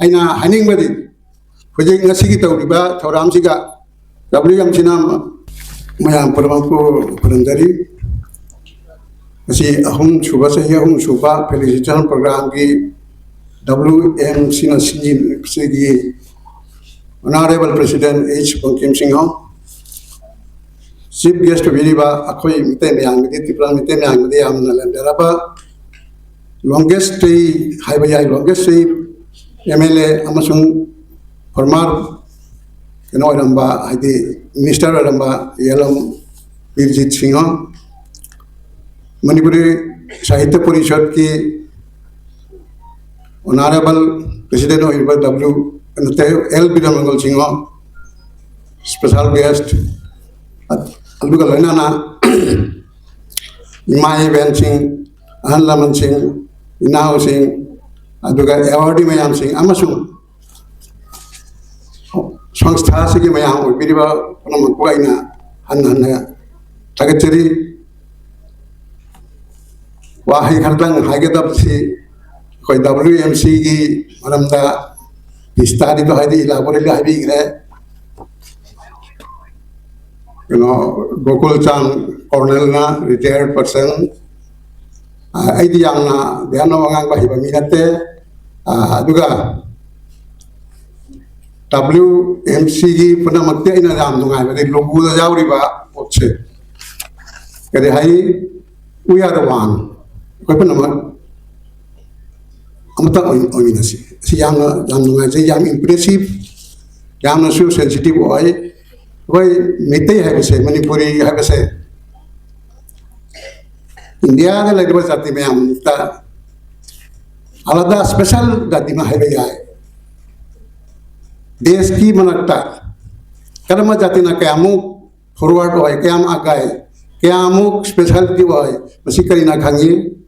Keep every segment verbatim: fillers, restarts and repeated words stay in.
ꯑꯩꯅ ꯍꯥꯏꯅꯤꯡꯕꯗꯤ, ꯍꯧꯖꯤꯛ ꯉꯁꯤꯒꯤ ꯇꯧꯔꯤꯕ ꯊꯧꯔꯝꯁꯤꯒ ꯗꯕ꯭ꯂꯤꯌꯨ ꯑꯦꯝ ꯁꯤꯅ ꯃꯌꯥꯝ ꯄꯨꯝꯅꯃꯛꯄꯨ ꯈꯨꯔꯨꯝꯖꯔꯤ꯫ ꯉꯁꯤ ꯑꯍꯨꯝ ꯁꯨꯕ, ꯆꯍꯤ ꯑꯍꯨꯝ ꯁꯨꯕ felicitation programꯒꯤ W M Cꯅ ꯁꯤꯟꯖꯤꯟꯕꯁꯤꯒꯤ Honourable President H Bangkim Singh, Chief Guest ꯑꯣꯏꯕꯤꯔꯤꯕ ꯑꯩꯈꯣꯏ ꯃꯤꯇꯩ ꯃꯌꯥꯝꯒꯤꯗꯤ, ꯇ꯭ꯔꯤꯄꯨꯔꯥ ꯃꯤꯇꯩ ꯃꯌꯥꯝꯒꯤꯗꯤ ꯌꯥꯝꯅ ꯂꯦꯝꯖꯔꯕ longest stay ꯍꯥꯏꯕ ꯌꯥꯏ, longest stay M L A ꯑꯃꯁꯨꯡ former ꯀꯩꯅꯣ ꯑꯣꯏꯔꯝꯕ, ꯍꯥꯏꯗꯤ minister ꯑꯣꯏꯔꯝꯕ ꯌꯦꯂꯝ ꯕꯤꯔꯖꯤꯠ ꯁꯤꯡꯍ, ꯃꯅꯤꯄꯨꯔꯤ ꯁꯥꯍꯤꯇ꯭ꯌ ꯄꯔꯤꯁꯠꯀꯤ Honourable President ꯑꯣꯏꯔꯤꯕ W ꯅꯠꯇꯦ, L ꯕꯤꯗ꯭ꯌꯥꯃꯪꯒꯜ ꯁꯤꯡꯍ, special guest, ꯑꯗꯨꯒ ꯂꯣꯏꯅꯅ ꯏꯃꯥ ꯏꯕꯦꯟꯁꯤꯡ, ꯑꯍꯜ ꯂꯃꯟꯁꯤꯡ, ꯏꯅꯥꯎꯁꯤꯡ, ꯑꯗꯨꯒ awardee ꯃꯌꯥꯝꯁꯤꯡ ꯑꯃꯁꯨꯡ ꯁꯪꯁꯊꯥ ꯑꯁꯤꯒꯤ ꯃꯌꯥꯝ ꯑꯣꯏꯕꯤꯔꯤꯕ ꯄꯨꯝꯅꯃꯛꯄꯨ ꯑꯩꯅ ꯍꯟꯅ ꯍꯟꯅ ꯊꯥꯒꯠꯆꯔꯤ꯫ ꯋꯥꯍꯩ ꯈꯔꯗꯪ ꯍꯥꯏꯒꯗꯕꯁꯤ, ꯑꯩꯈꯣꯏ W M Cꯒꯤ ꯃꯔꯝꯗ ꯄꯤꯁꯇꯥꯔꯤꯗꯣ ꯍꯥꯏꯗꯤ ꯏꯂꯥꯕꯣꯔꯦꯠꯂꯤ ꯍꯥꯏꯕꯤꯈ꯭ꯔꯦ꯫ ꯀꯩꯅꯣ, ꯒꯣꯀꯨꯜ ꯆꯥꯟ ꯀꯣꯔꯅꯦꯜꯅ retired person꯫ ꯑꯩꯗꯤ ꯌꯥꯝꯅ ꯙ꯭ꯌꯥꯟꯅ ꯋꯥ ꯉꯥꯡꯕ ꯍꯩꯕ ꯃꯤ ꯅꯠꯇꯦ꯫ ꯑꯗꯨꯒ W M Cꯒꯤ ꯄꯨꯝꯅꯃꯛꯇꯤ ꯑꯩꯅ ꯌꯥꯝ ꯅꯨꯡꯉꯥꯏꯕꯗꯤ ꯂꯣꯒꯣꯗ ꯌꯥꯎꯔꯤꯕ ꯄꯣꯠꯁꯦ꯫ ꯀꯔꯤ ꯍꯥꯏ? We are one꯫ ꯑꯩꯈꯣꯏ ꯄꯨꯝꯅꯃꯛ ꯑꯃꯇ ꯑꯣꯏ-, ꯑꯣꯏꯃꯤꯟꯅꯁꯤ꯫ ꯁꯤ ꯌꯥꯝꯅ, ꯌꯥꯝ ꯅꯨꯡꯉꯥꯏꯖꯩ, ꯌꯥꯝ impressive, ꯌꯥꯝꯅꯁꯨ sensitive ꯑꯣꯏ꯫ ꯑꯩꯈꯣꯏ ꯃꯤꯇꯩ ꯍꯥꯏꯕꯁꯦ, ꯃꯅꯤꯄꯨꯔꯤ ꯍꯥꯏꯕꯁꯦ ꯏꯟꯗꯤꯌꯥꯗ ꯂꯩꯔꯤꯕ ꯖꯥꯇꯤ ꯃꯌꯥꯝꯗ ꯑꯂꯥꯗꯥ special ꯖꯥꯇꯤ ꯑꯃ ꯍꯥꯏꯕ ꯌꯥꯏ꯫ ꯗꯦꯁꯀꯤ ꯃꯅꯥꯛꯇ ꯀꯔꯝꯕ ꯖꯥꯇꯤꯅ ꯀꯌꯥꯃꯨꯛ forward ꯑꯣꯏ, ꯀꯌꯥꯝ ꯑꯒꯥꯏ, ꯀꯌꯥꯃꯨꯛ speciality ꯑꯣꯏ, ꯃꯁꯤ ꯀꯔꯤꯅ ꯈꯪꯉꯤ?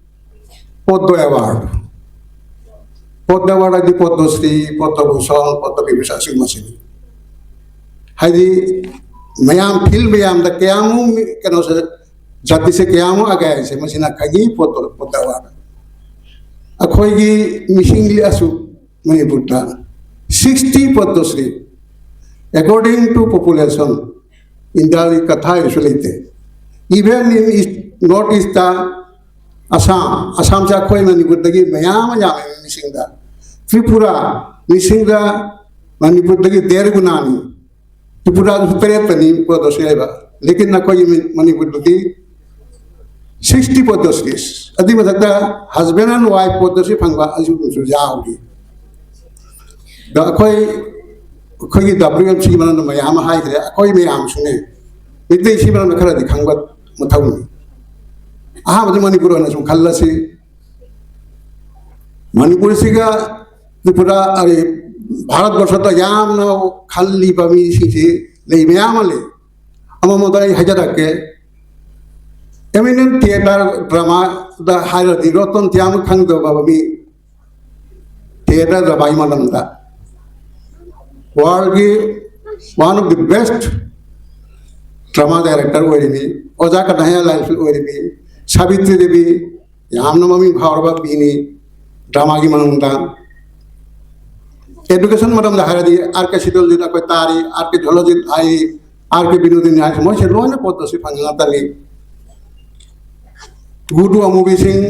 ꯄꯣꯗꯣ award꯫ ꯄꯣꯗꯣ award ꯍꯥꯏꯗꯤ ꯄꯣꯗꯣꯁ꯭ꯔꯤ, ꯄꯣꯗꯣ ꯚꯨꯁꯟ, ꯄꯣꯗꯣ ꯕꯤꯚꯨꯁꯟ ꯑꯁꯤꯒꯨꯝꯕꯁꯤꯅꯤ꯫ ꯍꯥꯏꯗꯤ ꯃꯌꯥꯝ, field ꯃꯌꯥꯝꯗ ꯀꯌꯥꯃꯨꯛ ꯃꯤ, ꯀꯩꯅꯣꯁꯦ, ꯖꯥꯇꯤꯁꯦ ꯀꯌꯥꯃꯨꯛ ꯑꯒꯥꯏ ꯍꯥꯏꯁꯦ ꯃꯁꯤꯅ ꯈꯪꯉꯤ꯫ ꯄꯣꯗꯣ, ꯄꯣꯗꯣ award꯫ ꯑꯩꯈꯣꯏꯒꯤ ꯃꯤꯁꯤꯡ ꯂꯤꯛꯑꯁꯨ, ꯃꯅꯤꯄꯨꯔꯗ sixty Padma Shri. According to population, ꯏꯟꯗꯤꯌꯥꯒꯤ ꯀꯊꯥ ꯍꯥꯏꯕꯁꯨ ꯂꯩꯇꯦ꯫ Even in East, North East, Assam, ꯑꯁꯥꯝꯁꯦ ꯑꯩꯈꯣꯏ ꯃꯅꯤꯄꯨꯔꯗꯒꯤ ꯃꯌꯥꯝ ꯑꯃ ꯌꯥꯝꯃꯦ ꯃꯤꯁꯤꯡꯗ꯫ ꯇ꯭ꯔꯤꯄꯨꯔꯥ, ꯃꯤꯁꯤꯡꯗ ꯃꯅꯤꯄꯨꯔꯗꯒꯤ ꯗꯦꯔ ꯒꯨꯅꯥꯅꯤ꯫ ꯇ꯭ꯔꯤꯄꯨꯔꯥꯗꯁꯨ ꯇꯔꯦꯠꯇꯅꯤ ꯄꯗꯃꯁ꯭ꯔꯤ ꯂꯩꯕ꯫ ꯂꯦꯀꯤꯟ ꯑꯩꯈꯣꯏꯒꯤ ꯃꯤ-, ꯃꯅꯤꯄꯨꯔꯗꯗꯤ ꯁꯤꯛꯁꯇꯤ ꯄꯗꯃꯁ꯭ꯔꯤ꯫ ꯑꯗꯨꯒꯤ ꯃꯊꯛꯇ husband and wife ꯄꯗꯃꯁ꯭ꯔꯤ ꯐꯪꯕ ꯑꯗꯨꯒꯨꯝꯕꯁꯨ ꯌꯥꯎꯔꯤ꯫ ꯑꯗ ꯑꯩꯈꯣꯏ, ꯑꯩꯈꯣꯏꯒꯤ W M C ꯒꯤ ꯃꯔꯝꯗ ꯃꯌꯥꯝ ꯑꯃ ꯍꯥꯏꯈ꯭ꯔꯦ꯫ ꯑꯩꯈꯣꯏ ꯃꯌꯥꯝꯁꯨꯅꯦ, ꯃꯤꯇꯩꯁꯤ ꯃꯔꯝꯗ ꯈꯔꯗꯤ ꯈꯪꯕ ꯃꯊꯧꯅꯤ꯫ ꯑꯍꯥꯟꯕꯗ ꯃꯅꯤꯄꯨꯔ ꯑꯣꯏꯅ ꯁꯨꯝ ꯈꯜꯂꯁꯤ꯫ ꯃꯅꯤꯄꯨꯔꯁꯤꯒ ꯇ꯭ꯔꯤꯄꯨꯔꯥ, ꯑꯩ, ꯚꯥꯔꯠ ꯕꯔꯁꯇ ꯌꯥꯝꯅ ꯈꯜꯂꯤꯕ ꯃꯤꯁꯤꯡꯁꯤ ꯂꯩ, ꯃꯌꯥꯝ ꯑꯃ ꯂꯩ꯫ ꯑꯃꯃꯝꯗ ꯑꯩ ꯍꯥꯏꯖꯔꯛꯀꯦ꯫ Eminent theatre drama ꯗ ꯍꯥꯏꯔꯗꯤ ꯔꯇꯟ ꯇꯥꯇꯥ ꯈꯪꯗꯕ ꯃꯤ theatre drama ꯒꯤ ꯃꯔꯝꯗ꯫ World ꯒꯤ one of the best drama director ꯑꯣꯏꯔꯤꯕꯤ ꯑꯣꯖꯥ ꯀꯅꯍꯌꯥ ꯂꯥꯜ ꯑꯣꯏꯔꯤꯕꯤ ꯁꯥꯕꯤꯇ꯭ꯔꯤ ꯗꯦꯕꯤ ꯌꯥꯝꯅ ꯃꯃꯤꯡ ꯐꯥꯎꯔꯕ ꯃꯤꯅꯤ drama ꯒꯤ ꯃꯅꯨꯡꯗ꯫ Education ꯃꯔꯝꯗ ꯍꯥꯏꯔꯗꯤ R K ꯁꯤꯇꯜꯖꯤꯠ ꯑꯩꯈꯣꯏ ꯇꯥꯔꯤ, R K ꯖꯣꯜꯍꯥꯖꯤꯠ ꯍꯥꯏꯔꯤ, R K ꯕꯤꯅꯣꯗꯤꯅꯤ ꯍꯥꯏꯔꯤ, ꯃꯣꯏꯁꯦ ꯂꯣꯏꯅ ꯄꯗꯃꯁ꯭ꯔꯤ ꯐꯪꯉꯤ ꯉꯥꯛꯇꯅꯤ꯫ ꯒꯨꯔꯨ ꯑꯃꯨꯕꯤ ꯁꯤꯡ,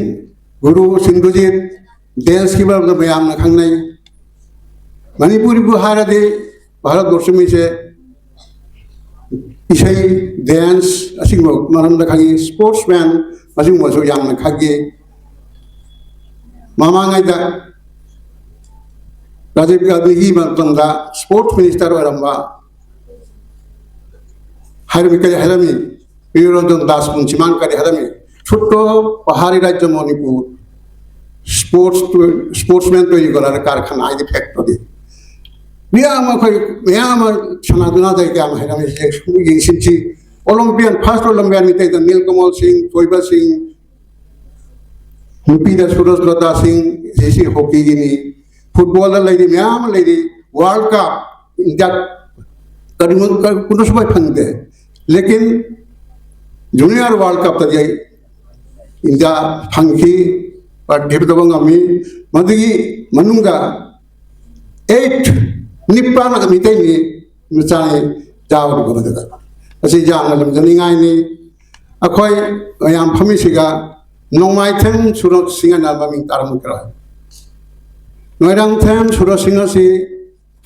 ꯒꯨꯔꯨ ꯁꯤꯟꯗꯨꯖꯤꯠ, dance ꯀꯤ ꯃꯔꯝꯗ ꯃꯌꯥꯝꯅ ꯈꯪꯅꯩ꯫ ꯃꯅꯤꯄꯨꯔꯕꯨ ꯍꯥꯏꯔꯗꯤ ꯚꯥꯔꯠ ꯕꯔꯁ ꯃꯤꯁꯦ ꯏꯁꯩ, dance ꯑꯁꯤꯒꯨꯝꯕ ꯃꯔꯝꯗ ꯈꯪꯉꯤ, sportsman ꯑꯁꯤꯒꯨꯝꯕꯁꯨ ꯌꯥꯝꯅ ꯈꯪꯉꯤ꯫ ꯃꯃꯥꯡꯉꯩꯗ ꯔꯥꯖꯤꯕ ꯒꯥꯟꯙꯤꯒꯤ ꯃꯇꯝꯗ sports minister ꯑꯣꯏꯔꯝꯕ ꯍꯥꯏꯔꯝꯃꯤ, ꯀꯔꯤ ꯍꯥꯏꯔꯝꯃꯤ? ꯄ꯭ꯔꯤꯌꯣꯔꯟꯖꯟ ꯗꯥꯁ ꯃꯨꯟꯁꯤꯃꯥꯟ ꯀꯔꯤ ꯍꯥꯏꯔꯝꯃꯤ? ꯁꯨꯠꯇꯣ ꯄꯍꯥꯔꯤ ꯔꯥꯖ꯭ꯌ ꯃꯅꯤꯄꯨꯔ sports, sportsman ꯇꯣꯏꯔꯤ ꯒꯣꯂꯥꯔ ꯀꯥꯔꯈꯥꯅꯥ ꯍꯥꯏꯗꯤ factory꯫ ꯃꯌꯥꯝ ꯑꯃ ꯑꯩꯈꯣꯏ ꯃꯌꯥꯝ ꯑꯃ ꯁꯅꯥꯗꯨꯅ ꯀꯌꯥꯝ ꯍꯥꯏꯔꯝꯃꯤ, ꯁꯤ ꯌꯦꯡꯁꯤꯟꯁꯤ꯫ Olympian, first Olympian ꯃꯤꯇꯩꯗ ꯅꯤꯜ ꯀꯃꯜ ꯁꯤꯡ, ꯊꯣꯏꯕ ꯁꯤꯡ, ꯅꯨꯄꯤꯗ ꯁꯨꯔꯖ ꯂꯇꯥ ꯁꯤꯡ, ꯁꯤꯁꯤ hockey ꯒꯤꯅꯤ꯫ Football ꯗ ꯂꯩꯔꯤ ꯃꯌꯥꯝ ꯑꯃ ꯂꯩꯔꯤ꯫ World Cup ꯏꯟꯗꯤꯌꯥ ꯀꯔꯤꯒꯨꯝꯕ ꯀꯔꯤꯒꯨꯝꯕꯁꯨ ꯐꯪꯗꯦ꯫ ꯂꯦꯀꯤꯟ Junior World Cup ꯇꯗꯤ ꯑꯩ ꯏꯟꯗꯤꯌꯥ ꯐꯪꯈꯤ, participate ꯇꯧꯕ ꯉꯝꯃꯤ꯫ ꯃꯗꯨꯒꯤ ꯃꯅꯨꯡꯗ ꯑꯩꯠ, ꯅꯤꯄꯥꯟ ꯑꯗꯨꯝ ꯃꯤꯇꯩꯅꯤ, ꯃꯆꯥꯅꯤ ꯌꯥꯎꯔꯤꯕ ꯃꯗꯨꯗ꯫ ꯑꯁꯤ ꯌꯥꯝꯅ ꯂꯝꯖꯅꯤꯡꯉꯥꯏꯅꯤ꯫ ꯑꯩꯈꯣꯏ ꯃꯌꯥꯝ ꯐꯝꯃꯤꯁꯤꯒ ꯅꯣꯡꯃꯥꯏꯊꯦꯝ ꯁꯨꯔꯣꯖ ꯁꯤꯡ ꯑꯅ ꯃꯃꯤꯡ ꯇꯥꯔꯝꯈꯤꯔꯣꯏ꯫ ꯅꯣꯏꯔꯥꯡꯊꯦꯝ ꯁꯨꯔꯣꯖ ꯁꯤꯡ ꯑꯁꯤ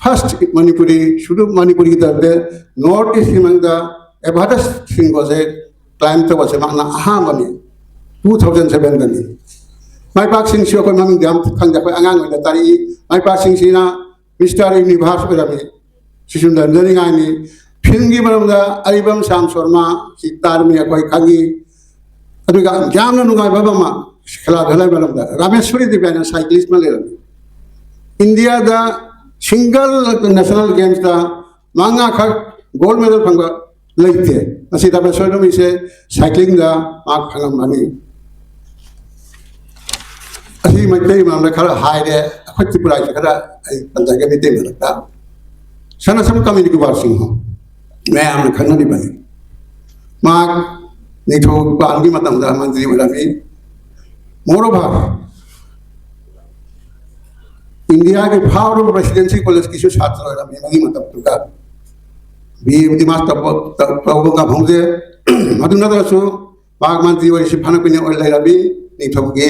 ꯐꯥꯔꯁ ꯃꯅꯤꯄꯨꯔꯤ, ꯁꯨꯗꯨ ꯃꯅꯤꯄꯨꯔꯤꯒꯤ ꯇꯔꯐꯇ ꯅꯣꯔꯠ ꯏꯁꯀꯤ ꯃꯅꯨꯡꯗ ꯑꯦꯚꯔꯦꯁ ꯁꯤꯡꯕꯁꯦ ꯀ꯭ꯂꯥꯏꯝ ꯇꯧꯕꯁꯦ ꯃꯥꯅ ꯑꯍꯥꯟꯕꯅꯤ, ꯇꯨ ꯊꯥꯎꯖꯟ ꯁꯚꯦꯟꯗꯅꯤ꯫ ꯃꯥꯏ ꯄꯥꯛꯁꯤꯡꯁꯤ ꯑꯩꯈꯣꯏ ꯃꯃꯤꯡꯗꯤ ꯌꯥꯝ ꯈꯪꯗꯦ, ꯑꯩꯈꯣꯏ ꯑꯉꯥꯡ ꯑꯣꯏꯅ ꯇꯥꯔꯛꯏ꯫ ꯃꯥꯏ ꯄꯥꯛꯁꯤꯡꯁꯤꯅ ꯃꯤꯁꯇꯔ ꯌꯨꯅꯤꯚꯔꯁ ꯑꯣꯏꯔꯝꯃꯤ꯫ ꯁꯤꯁꯨ ꯅꯟꯖꯅꯤꯡꯉꯥꯏꯅꯤ꯫ ꯐꯤꯜꯝꯒꯤ ꯃꯔꯝꯗ ꯑꯔꯤꯕꯝ ꯁ꯭ꯌꯥꯝ ꯁꯔꯃ, ꯁꯤ ꯇꯥꯔꯝꯃꯤ ꯑꯩꯈꯣꯏ ꯈꯪꯉꯤ꯫ ꯑꯗꯨꯒ ꯌꯥꯝꯅ ꯅꯨꯡꯉꯥꯏꯕ ꯑꯃ, ꯈꯦꯂꯥ ꯙꯨꯂꯥꯒꯤ ꯃꯔꯝꯗ ꯔꯥꯃꯦꯁ꯭ꯋꯔꯤ ꯗꯦꯕꯤ ꯍꯥꯏꯅ ꯁꯥꯏꯀ꯭ꯂꯤꯁ ꯑꯃ ꯂꯩꯔꯝꯃꯤ꯫ ꯏꯟꯗꯤꯌꯥꯗ ꯁꯤꯡꯒꯜ ꯅꯦꯁꯅꯦꯜ ꯒꯦꯝꯁꯇ ꯃꯉꯥꯈꯛ ꯒꯣꯜꯗ ꯃꯦꯗꯜ ꯐꯪꯕ ꯂꯩꯇꯦ꯫ ꯃꯁꯤ ꯔꯥꯃꯦꯁ꯭ꯋꯔꯤ ꯅꯨꯃꯤꯠꯁꯦ ꯁꯥꯏꯀ꯭ꯂꯤꯡꯗ ꯃꯥ ꯐꯪꯉꯝꯃꯅꯤ꯫ ꯑꯁꯤ ꯃꯩꯇꯩ ꯃꯔꯝꯗ ꯈꯔ ꯍꯥꯏꯔꯦ꯫ ꯑꯩꯈꯣꯏ ꯇ꯭ꯔꯤꯄꯨꯔꯥꯒꯤ ꯈꯔ ꯑꯩ ꯄꯟꯖꯒꯦ ꯃꯩꯇꯩ ꯃꯔꯛꯇ꯫ ꯁꯅꯥꯁꯝ ꯀꯃꯤꯅꯤ ꯀꯨꯃꯥꯔ ꯁꯤꯡꯍ ꯃꯌꯥꯝꯅ ꯈꯪꯅꯔꯤꯕꯅꯤ꯫ ꯃꯍꯥꯛ ꯅꯤꯡꯊꯧ ꯄꯥꯟꯒꯤ ꯃꯇꯝꯗ ꯃꯟꯇ꯭ꯔꯤ ꯑꯣꯏꯔꯝꯃꯤ꯫ Moreover, ꯏꯟꯗꯤꯌꯥꯒꯤ ꯐꯥꯎꯔꯕ ꯄ꯭ꯔꯦꯁꯤꯗꯦꯟꯁꯤ ꯀꯣꯂꯦꯖꯀꯤꯁꯨ ꯁꯥꯇ꯭ꯔ ꯑꯣꯏꯔꯝꯃꯤ ꯃꯗꯨꯒꯤ ꯃꯇꯝꯗꯨꯗ꯫ ꯕꯤ ꯑꯦꯕꯨꯗꯤ ꯃꯥ ꯇꯧꯕ-, ꯇꯧ-, ꯇꯧꯕ ꯉꯝꯍꯧꯗꯦ꯫ ꯃꯗꯨ ꯅꯠꯇ꯭ꯔꯁꯨ ꯃꯍꯥꯛ ꯃꯟꯇ꯭ꯔꯤ ꯑꯣꯏꯔꯤꯁꯤ ꯐꯅ ꯀꯨꯏꯅ ꯑꯣꯏ ꯂꯩꯔꯝꯃꯤ, ꯅꯤꯡꯊꯧꯒꯤ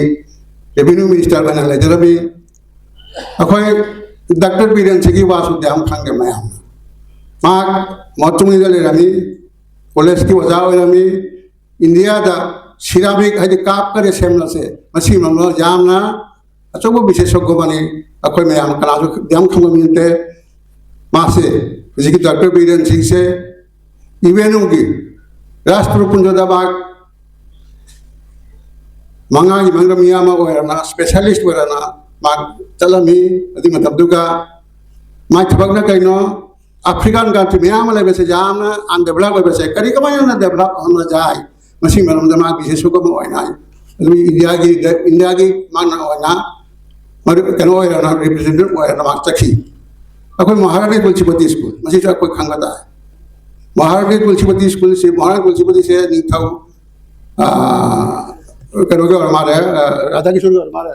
ꯔꯦꯚꯤꯅ꯭ꯌꯨ ꯃꯤꯅꯤꯁꯇꯔ ꯑꯣꯏꯅ ꯂꯩꯖꯔꯝꯃꯤ꯫ ꯑꯩꯈꯣꯏ ꯗꯥꯛꯇꯔ ꯕꯤꯔꯦꯟ ꯁꯤꯡꯒꯤ ꯋꯥꯁꯨ ꯌꯥꯝ ꯈꯪꯗꯦ ꯃꯌꯥꯝꯅ꯫ ꯃꯍꯥꯛ ꯃꯣꯠꯆꯨꯡꯗ ꯂꯩꯔꯝꯃꯤ, ꯀꯣꯂꯦꯖꯀꯤ ꯑꯣꯖꯥ ꯑꯣꯏꯔꯝꯃꯤ꯫ ꯏꯟꯗꯤꯌꯥꯗ ꯁꯤꯔꯥꯃꯤꯛ ꯍꯥꯏꯗꯤ ꯀꯥꯞ ꯀꯔꯤ ꯁꯦꯝꯕꯁꯦ, ꯃꯁꯤ ꯃꯔꯝꯗ ꯌꯥꯝꯅ ꯑꯆꯧꯕ ꯕꯤꯁꯦꯁꯣꯛ ꯑꯃꯅꯤ꯫ ꯑꯩꯈꯣꯏ ꯃꯌꯥꯝ ꯀꯅꯥꯁꯨ ꯌꯥꯝ ꯈꯪꯕ ꯃꯤ ꯅꯠꯇꯦ꯫ ꯃꯥꯁꯦ ꯍꯧꯖꯤꯛꯀꯤ ꯗꯥꯛꯇꯔ ꯕꯤꯔꯦꯟ ꯁꯤꯡꯁꯦ ꯏꯚꯦꯟꯌꯨꯒꯤ ꯔꯥꯁꯇ꯭ꯔ ꯄꯨꯟꯖꯗ ꯃꯍꯥꯛ ꯃꯉꯥꯒꯤ ꯃꯅꯨꯡꯗ ꯃꯤ ꯑꯃ ꯑꯣꯏꯔꯅ, ꯁ꯭ꯄꯦꯁꯤꯌꯦꯂꯤꯁ ꯑꯣꯏꯔꯅ ꯃꯍꯥꯛ ꯆꯠꯂꯝꯃꯤ꯫ ꯑꯗꯨꯒꯤ ꯃꯇꯝꯗꯨꯒ ꯃꯥꯏ ꯊꯕꯛꯅ ꯀꯩꯅꯣ, ꯑꯐ꯭ꯔꯤꯀꯥꯟ ꯀꯟꯇ꯭ꯔꯤ ꯃꯌꯥꯝ ꯑꯃ ꯂꯩꯕꯁꯦ ꯌꯥꯝꯅ ꯑꯟꯗꯦꯚꯂꯞ ꯑꯣꯏꯕꯁꯦ ꯀꯔꯤ ꯀꯃꯥꯏꯅ ꯗꯦꯚꯂꯞ ꯑꯣꯏꯍꯟꯕ ꯌꯥꯏ? ꯃꯁꯤ ꯃꯔꯝꯗ ꯃꯥ ꯕꯤꯁꯦꯁ ꯑꯃ ꯑꯣꯏꯅ ꯑꯗꯨ ꯏꯟꯗꯤꯌꯥꯒꯤ, ꯏꯟꯗꯤꯌꯥꯒꯤ ꯃꯥꯅ ꯑꯣꯏꯅ ꯃꯔꯨ-, ꯀꯩꯅꯣ ꯑꯣꯏꯔꯅ, ꯔꯤꯄ꯭ꯔꯖꯦꯟꯇꯦꯇꯤꯚ ꯑꯣꯏꯔꯅ ꯃꯥ ꯆꯠꯈꯤ꯫ ꯑꯩꯈꯣꯏ ꯃꯍꯥꯔꯥꯅꯤ ꯇꯨꯜꯁꯤꯕꯇꯤ ꯁ꯭ꯀꯨꯜ, ꯃꯁꯤꯁꯨ ꯑꯩꯈꯣꯏ ꯈꯪꯕ ꯇꯥꯏ꯫ ꯃꯍꯥꯔꯥꯅꯤ ꯇꯨꯜꯁꯤꯕꯇꯤ ꯁ꯭ꯀꯨꯜꯁꯤ, ꯃꯍꯥꯔꯥꯅꯤ ꯇꯨꯜꯁꯤꯕꯇꯤꯁꯦ ꯅꯤꯡꯊꯧ, ꯑꯥ, ꯀꯩꯅꯣꯒꯤ ꯑꯣꯏꯔ ꯃꯥꯜꯂꯦ, ꯑꯥ, ꯔꯥꯙꯥ ꯀꯤꯁꯣꯔꯒꯤ ꯑꯣꯏꯔ ꯃꯥꯜꯂꯦ꯫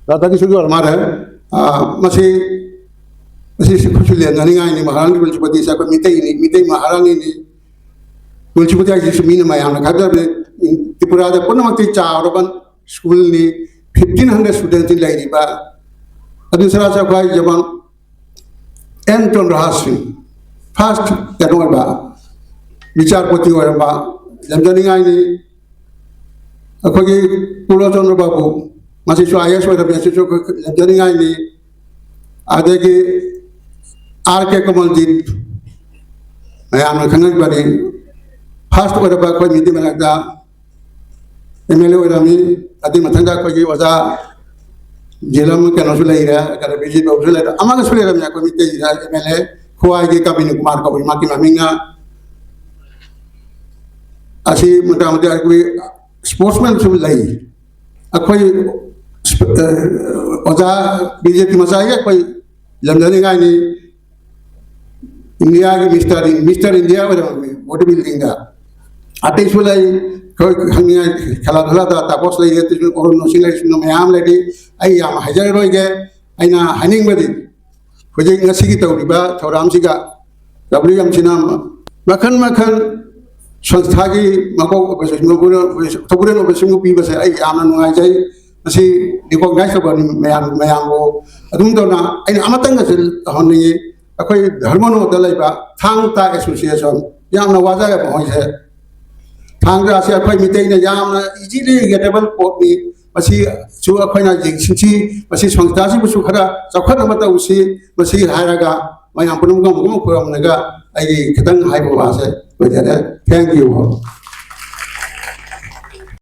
ꯔꯥꯙꯥ ꯀꯤꯁꯣꯔꯒꯤ ꯑꯣꯏꯔ ꯃꯥꯜꯂꯦ꯫ ꯑꯥ, ꯃꯁꯤ ꯑꯁꯤꯁꯨ ꯑꯩꯈꯣꯏꯁꯨ ꯂꯦꯝꯅꯅꯤꯡꯉꯥꯏꯅꯤ꯫ ꯃꯍꯥꯔꯥꯅꯤ ꯃ꯭ꯌꯨꯅꯤꯁꯤꯄꯥꯂꯤꯇꯤꯁꯦ ꯑꯩꯈꯣꯏ ꯃꯤꯇꯩꯅꯤ, ꯃꯤꯇꯩ ꯃꯍꯥꯔꯥꯅꯤꯅꯤ꯫ ꯃ꯭ꯌꯨꯅꯤꯁꯤꯄꯥꯂꯤꯇꯤ ꯍꯥꯏꯁꯤꯁꯨ ꯃꯤꯅ ꯃꯌꯥꯝꯅ ꯈꯪꯅꯕꯅꯤ꯫ ꯇ꯭ꯔꯤꯄꯨꯔꯥꯗ ꯄꯨꯝꯅꯃꯛꯇꯤ ꯆꯥꯎꯔꯕ ꯁ꯭ꯀꯨꯜꯅꯤ꯫ ꯐꯤꯐꯇꯤꯟ ꯍꯟꯗ꯭ꯔꯦꯠ ꯁ꯭ꯇꯨꯗꯦꯟꯠꯇꯤ ꯂꯩꯔꯤꯕ꯫ ꯑꯗꯨ ꯁꯔꯥ ꯆꯈ꯭ꯋꯥꯏ ꯖꯃꯥꯟ ꯑꯦꯟ ꯇꯣꯟ ꯔꯍꯥ ꯁꯤꯡ ꯐꯥꯔꯁ ꯀꯩꯅꯣ ꯑꯣꯏꯕ ꯕꯤꯆꯥꯔꯄꯇꯤ ꯑꯣꯏꯔꯝꯕ ꯂꯦꯝꯖꯅꯤꯡꯉꯥꯏꯅꯤ꯫ ꯑꯩꯈꯣꯏꯒꯤ ꯀꯨꯂꯆꯟꯗ꯭ꯔ ꯕꯥꯕꯨ, ꯃꯁꯤꯁꯨ ꯑꯥꯏ ꯑꯦꯁ ꯑꯣꯏꯔꯝꯃꯤ, ꯑꯁꯤꯁꯨ ꯑꯩꯈꯣꯏ ꯂꯦꯝꯖꯅꯤꯡꯉꯥꯏꯅꯤ꯫ ꯑꯗꯒꯤ ꯑꯥꯔ ꯀꯦ ꯀꯃꯜꯖꯤꯠ, ꯃꯌꯥꯝꯅ ꯈꯪꯅꯔꯤꯕꯅꯤ꯫ ꯐꯥꯔꯁ ꯑꯣꯏꯔꯕ ꯑꯩꯈꯣꯏ ꯃꯤꯇꯤ ꯃꯔꯛꯇ ꯑꯦꯝ ꯑꯦꯜ ꯑꯦ ꯑꯣꯏꯔꯝꯃꯤ꯫ ꯑꯗꯨꯒꯤ ꯃꯊꯪꯗ ꯑꯩꯈꯣꯏꯒꯤ ꯑꯣꯖꯥ ꯖꯤꯂꯝ ꯀꯩꯅꯣꯁꯨ ꯂꯩꯔꯦ, ꯀꯩꯅꯣ ꯕꯤ ꯖꯦ ꯄꯤ ꯁꯨ ꯂꯩꯔꯦ, ꯑꯃꯒꯁꯨ ꯂꯩꯔꯝꯃꯤ ꯑꯩꯈꯣꯏ ꯃꯤꯇꯩꯁꯤꯗ ꯑꯦꯝ ꯑꯦꯜ ꯑꯦ ꯈꯨꯋꯥꯏꯒꯤ ꯀꯕꯤꯅ ꯀꯨꯃꯥꯔ ꯀꯧꯏ ꯃꯥꯒꯤ ꯃꯃꯤꯡꯅ꯫ ꯑꯁꯤ ꯃꯇꯥꯡꯗ ꯑꯩꯈꯣꯏ ꯁ꯭ꯄꯣꯔꯠꯁꯃꯦꯟꯁꯨ ꯂꯩ꯫ ꯑꯩꯈꯣꯏ ꯑꯣꯖꯥ ꯕꯤ ꯖꯦ ꯄꯤ ꯃꯆꯥꯒꯤ ꯑꯩꯈꯣꯏ ꯂꯝꯖꯅꯤꯡꯉꯥꯏꯅꯤ꯫ ꯏꯟꯗꯤꯌꯥꯒꯤ ꯃꯤꯁꯇꯔ ꯃꯤꯁꯇꯔ ꯏꯟꯗꯤꯌꯥ ꯑꯣꯏꯔꯝꯃꯤ ꯕꯣꯗꯤ ꯕꯤꯜꯗꯤꯡꯗ꯫ ꯑꯇꯩꯁꯨ ꯂꯩ, ꯑꯩꯈꯣꯏ ꯈꯪꯅꯤꯡꯉꯥꯏ ꯈꯦꯂꯥ ꯈꯦꯂꯥꯗ ꯇꯥꯀꯣꯁ ꯂꯩꯔꯦ, ꯑꯗꯨꯁꯨ ꯑꯔꯨꯟ ꯅꯣꯁꯤꯡ ꯂꯩꯔꯤꯁꯤꯡ ꯃꯌꯥꯝ ꯂꯩꯔꯤ꯫ ꯑꯩ ꯌꯥꯝ ꯍꯥꯏꯖꯔꯔꯣꯏꯒꯦ꯫ ꯑꯩꯅ ꯍꯥꯏꯅꯤꯡꯕꯗꯤ ꯍꯧꯖꯤꯛ ꯉꯁꯤꯒꯤ ꯇꯧꯔꯤꯕ ꯊꯧꯔꯝꯁꯤꯒ ꯗꯕ꯭ꯂꯤꯎ ꯑꯦꯝ ꯁꯤꯅ ꯃꯈꯜ ꯃꯈꯜ ꯁꯪꯁꯊꯥꯒꯤ ꯃꯀꯣꯛ ꯑꯣꯏꯕꯁꯤꯡ, ꯊꯧꯕꯨꯔꯦꯟ ꯑꯣꯏꯕꯁꯤꯡꯕꯨ ꯄꯤꯕꯁꯦ ꯑꯩ ꯌꯥꯝꯅ ꯅꯨꯡꯉꯥꯏꯖꯩ꯫ ꯃꯁꯤ ꯔꯤꯀꯣꯛꯅꯥꯏꯖ ꯇꯧꯕꯅꯤ ꯃꯌꯥꯝ, ꯃꯌꯥꯝꯕꯨ꯫ ꯑꯗꯨꯝ ꯇꯧꯅ ꯑꯩꯅ ꯑꯃꯇꯪꯒꯁꯨ ꯇꯧꯍꯟꯅꯤꯡꯉꯤ꯫ ꯑꯩꯈꯣꯏ ꯙꯔꯃꯅꯣꯗ ꯂꯩꯕ ꯊꯥꯡ ꯇꯥ ꯑꯦꯁꯣꯁꯤꯌꯦꯁꯟ, ꯌꯥꯝꯅ ꯋꯥꯖꯔꯦ ꯃꯈꯣꯏꯁꯦ꯫ ꯊꯥꯡ ꯇꯥꯁꯦ ꯑꯩꯈꯣꯏ ꯃꯤꯇꯩꯅ ꯌꯥꯝꯅ ꯏꯖꯤꯂꯤ ꯒꯦꯇꯦꯕꯜ ꯄꯣꯠꯅꯤ꯫ ꯃꯁꯤꯁꯨ ꯑꯩꯈꯣꯏꯅ ꯌꯦꯡꯁꯤꯟꯁꯤ꯫ ꯃꯁꯤ ꯁꯪꯁꯊꯥꯁꯤꯕꯨꯁꯨ ꯈꯔ ꯆꯥꯎꯈꯠꯅꯕ ꯇꯧꯁꯤ꯫ ꯃꯁꯤ ꯍꯥꯏꯔꯒ ꯃꯌꯥꯝ ꯄꯨꯝꯅꯃꯛ ꯑꯃꯨꯛ ꯈꯨꯔꯨꯝꯂꯒ ꯑꯩꯒꯤ ꯈꯤꯇꯪ ꯍꯥꯏꯕ ꯋꯥꯁꯦ ꯂꯣꯏꯖꯔꯦ꯫ Thank you all꯫